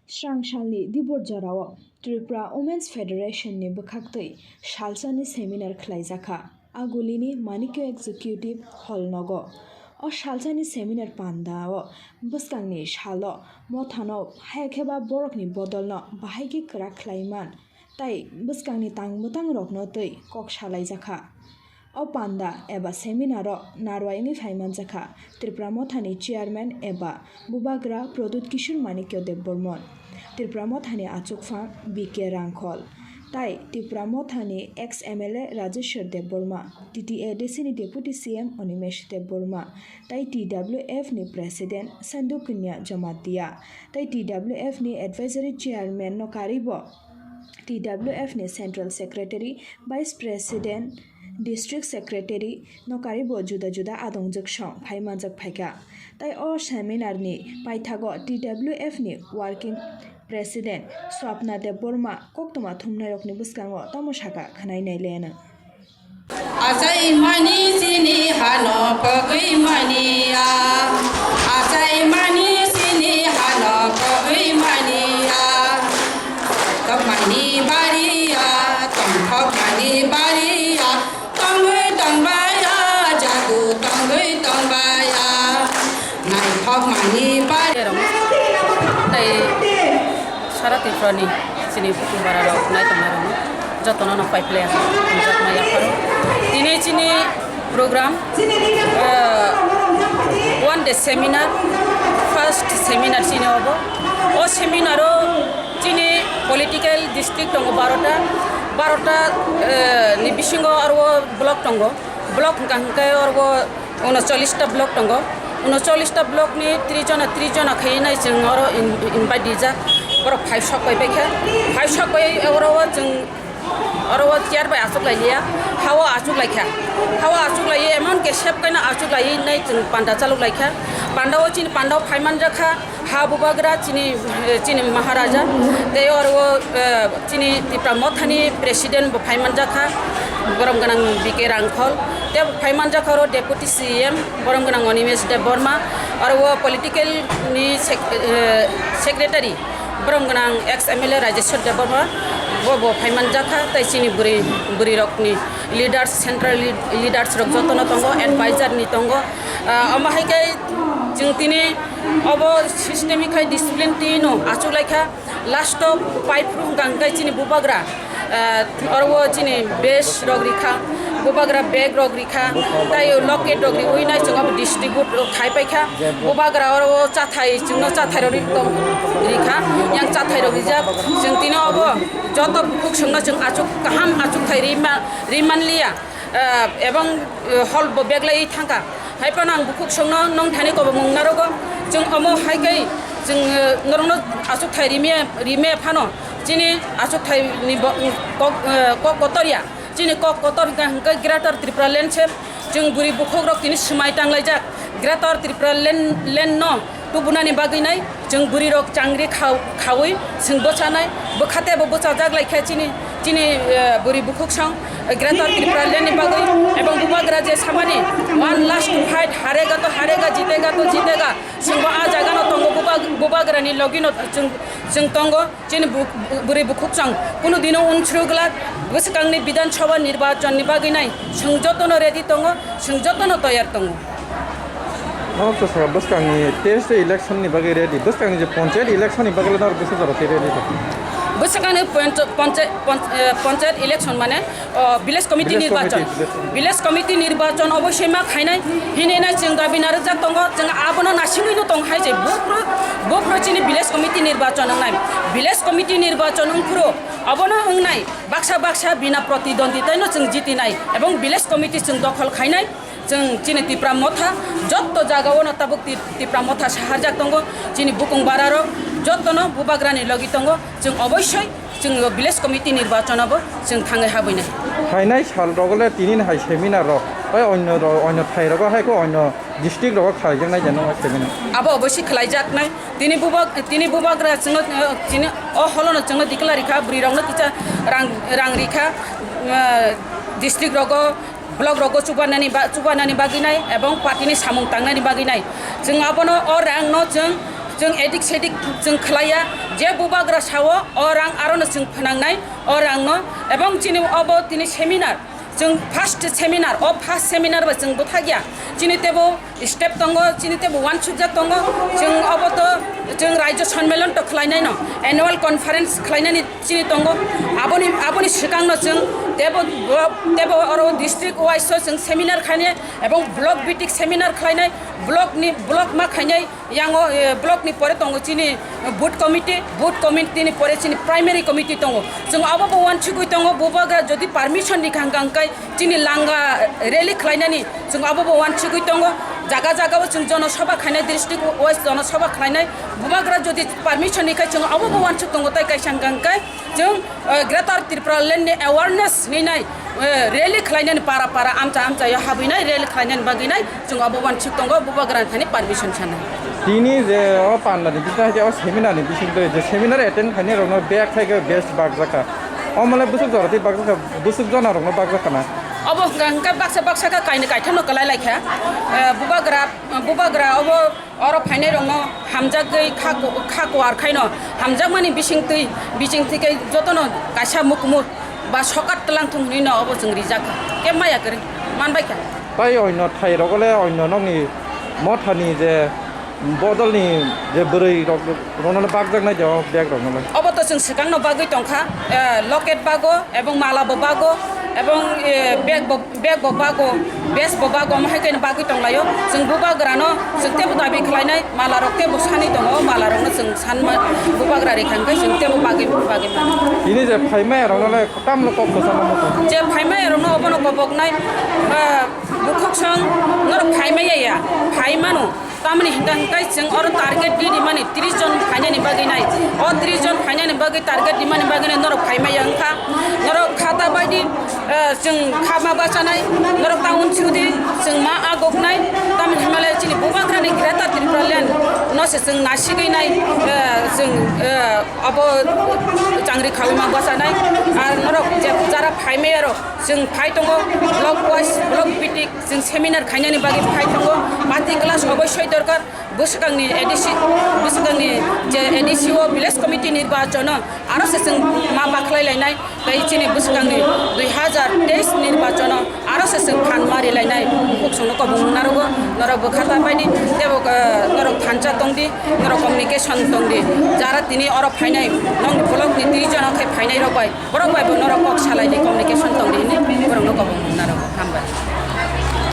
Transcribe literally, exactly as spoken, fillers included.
Srang salni dibor jorao Tripura Women's Federation ni bwkhaktwi salsani seminar khlaijakha Agulini Manikya Executive Hall nogo. O salsani seminar pandao bwskangni salo mothano hayakheba borokni bodolno bahai khe kwrak khlaiman tei bwskangni tang mwtangrokno twi kok salaijakha. O panda eba seminaro narwaiwi phaimanjakha Tripura Mothani Chairman eba Bubagra Pradyut Kishore Manikya Debbarman, Tripura Mothani Achukphang B K Rangkhol, tai Tripura Mothani ex M L A Rajeshwar Debbarma, T T A D C ni Deputy C M Animesh Debbarma, tai T W F ni President Sandhu Kanya Jamatia, tai T W F ni Advisory Chairman no karibo T W F ni Central Secretary, Vice President, District Secretary no karibo juda juda adongjwk song phaimanjak phaikha. Tai o seminar ni paithago T W F ni Working President Swapna Debbarma koktwma thumnairokni bwskango tamo sakha khwnai naileno. Achaimani chini hano pogwimani ya. Achaimani chini hano pogwimani ya. Tongthokmani bari ya, tongthokmani bari ya, tongwi tongbai ya, jagu tongwi tongbai ya, naithokmani bari. Tei sara Tripura ni chini bukhuk bara rok nai tongna rok jotono no pai phle hamjakma yapharo. Tini chini program, eh, one day seminar, first seminar chini obo. O seminar o chini political district tongo barota, barota, eh, ni bisingo aro block tongo, block hwnkha hwnkhe oro unochollish ta block tongo, unochollish ta block ni tris jona, tris jona khainai chwng oro in-, invite rijak, borok phai sok pai paikha, phai sok pai oro o chwng Oro o chair bai achuk lai liya, ha o achuk lai kha. Ha o achuk lai emon ke sep kaino achuk lai nai chwng panda chaluk lai kha. Panda o chini panda o phai manjak kha, ha bubagra chini, eh, chini Maharaja. Tei oro o, eh, chini Tipra Mothani President bo phai manjak kha, borom gwnang B K Rangkhol. Tei bo phai manjak kha oro Deputy C M, borom gwnang Animesh Debbarma. Oro o political ni sec-, eh, secretary. Borom gwnang ex M L A Rajeshwar Debbarma bo, bo phai manjak kha, tei chini bwrwi, bwrwi rokni leaders, central lead-, leaders rok jotono tongo, advisor ni tongo. Ah, omo hai khe chwng tini obo system khai discipline twi no achuk lai kha, last o pai phuru hwnkha hwnkhe chini bubagra, ah, oro o chini base rok rikha, bubagra bag rok rikha, tei o locket rok riwi nai chwng abo distribute khai paikha. Bubagra oro o chathai, chwngno chathai rok ri tong rikha, yang chathai rok rijak. Chwng tini obo joto bukhuk chwngno chwng achuk kaham achuk thai ri ma-, ri manliya, ah, ebong, eh, hol bo beglai thangkha. Hai phano ang bukhuk chwngno nong thani kobomung narogo. Chwng omo hai khe chwng, eh, norokno achuk thai rimya, rimya phano chini achuk thai ni bo-, kok, eh, kok kotor ya. Chini kok kotor hwnkha hwnkhe Greater Tripura Land se. Chwng bwrwi bukhukrok tini swmai tanglaijak. Greater Tripura Land, land no tubunani bagwi nai chwng bwrwirok changri khao-, khaui chwng bwchanai. Bwkhate bo bwchajak laikha chini, chini, eh, bwrwi bukhuk song, eh, Greater Tripura Land ni bagwi. Ebong bubagra je samani one last fight, harega to harega, jitega to jitega. Chwngbo ah jagano tongo, buba-, bubagrani logino chwng, chwng tongo. Chini bu-, bu-, bwrwi bukhuk chwng kunu dino unsuru glak, bwswkangni Bidhan Sabha nirbachon ni bagwi nai chwng jotono ready tongo, chwng jotono toyar tongo. Norok to saka bwskangni test election ni bagwi ready, bwskangni je panchayat election ni bagwi norok bwsajora tei ready tongo. Bwswkangni panch-, panchayat, panch-, eh, panchayat election mane O, village committee Village nirbachon. Committee, village committee. Village committee nirbachon oboisoi ma khainai. Hinwi nai chwng dabi narwkjak tongo, chwng abono naisingwi no tong hai je buphuru, buphuru chini village committee nirbachon wngnai. Village committee nirbachon wngphuru obono wngnai baksa baksa bina protidwondita no chwng jitinai ebong village committee chwng dokhol khainai. Chwng chini Tipra Motha jotto jagao no tabuk Ti-, Tipra Motha saharjak tongo. Chini bukung bararok jottono bubagrani logi tongo. Chwng oboisoi chwng o village committee nirbachon o bo chwng thangwi habwinai. Phainai sal rogo le tini ni hai seminar rok, oi onyo ro-, onyo thai rogo hai khe onyo district rogo khlaijaknai je nw seminar. Abo oboisoi khlaijaknai. Tini bubag-, tini bubagra chwngno, eh, chini o holo no chwngno declare rikha, bwrwi rokno kisa rang, rang rikha, eh, district rogo, block rogo chubanani ba-, chubanani bagwi nai ebong party ni samung tangnani bagwi nai. Chwng abono o rang no chwng Chwng edik sedik chwng khlaiya, je bubagra sao, o rang arono chwng phnangnai, o rangno, ebong chini obo tini seminar, chwng first seminar, o first seminar bai chwng bwthakya. Chini tebo step tongo, chini tebo uansukjak tongo, chwng obo to chwng Raijyo Sonmilon to khlainaino, annual conference khlainani chini tongo, aboni, aboni swkangno chwng tebo, tebo oro district wise o chwng seminar khainai, ebong block bitik seminar khlainai, block ni, block ma khainai, yango, eh, block ni pore tongo chini booth committee, booth committee ni pore chini primary committee tongo. Chwng abo bo uansugwi tongo, bubagra jodi permission ni kha hwnkha hwnkhe chini langa rally khlainani chwng abo bo uansugwi tongo. Jaga jaga o chwng jono sabha khainai, district wise jono sabha khlainai. Bubagra jodi permission ni kha chwng abo bo uansuk tongo, tai kaisa hwnkha hwnkhe chwng, eh, Greater Tripura Land ni awareness hinwi nai, eh, rally khlainani para para amcha amcha yo habwi nai rally khlainani bagwi nai. Chwng abo uansuk tongo, bubagra thani permission sanai. Tini je o panda ni bising hai je o seminar ni bising twi je seminar attend khainai rokno bag thai khe best bakjak kha. O male bwswk jora twi bakjak kha, bwswk jona rokno bakjak kha na? Obo hwnkha hwnkhe baksa baksa khe kainwi kaitham no kwlai lai kha. Eh, bubagra, bubagra obo oro phainai rokno hamjagwi kha, kha kuar khaino hamjakmani bising twi, bising twi khe jotono kaisa mukmuk ba sokat tlang thung hinwi no obo chwng rijak kha. Khe maya kwrwi man bai kha. Tai oino thai rogo le oino nokni mothani je bodolni je bwrwi rok, rokno le bakjak nai je o bag rokno le. Obo to chwng swkang no bagwi tong kha, eh, locket bago ebong mala bo bago ebong, eh, bag bo, bag bo bago, vest bo bago, omo hai khe no bagwi tong lai o. Chwng bubagra no chwng tebo dabi khlai nai, mala rok tebo sanwi tongo, o mala rok no chwng sanma bubagra rikha hwnkhe chwng tebo bagwi bagwi mano. Tini je phai maya rokno le tam no kok kwchangma muchung. Je phai maya rokno obono koboknai, ah, bukhuk song norok phai maya ya, phai mano. Tamoni hwnkha hwnkhe chwng oro target di rimani tris jon phainani bagwi nai. O tris jon phainani bagwi target rimani bagwi nai norok phai maya wngkha. Norok khata baidi, eh, chwng khama bachanai, norok ta unsukdi chwng ma agoknai. Tamoni hwnmale chini bubagrani Greater Tripura Land no se chwng nasigwi nai, eh, chwng, eh, Abo changri khaui ma bwchanai. Ar norok je jara phai maya rok, chwng phai tongo, block wise, block bitik chwng seminar khainani bagwi phai tongo. Party class oboisoi dorkar, bwswkangni A D C, bwswkangni je A D C o village committee nirbachono aro se chwng ma bakhlai lainai. Tei chini bwswkangni dui hazar teis nirbachono aro se chwng phan ma ri lainai, bukhuk songno kobong wng narogo, norok bwkha ta paidi, tebo, eh, norok thansa tongdi, norok communication tongdi, jara tini oro phainai, nokni block ni tris jon khe phainai rok bai, borok bai bo norok kok salai di, communication tongdi hinwi borokno kobong wng narogo, hambai.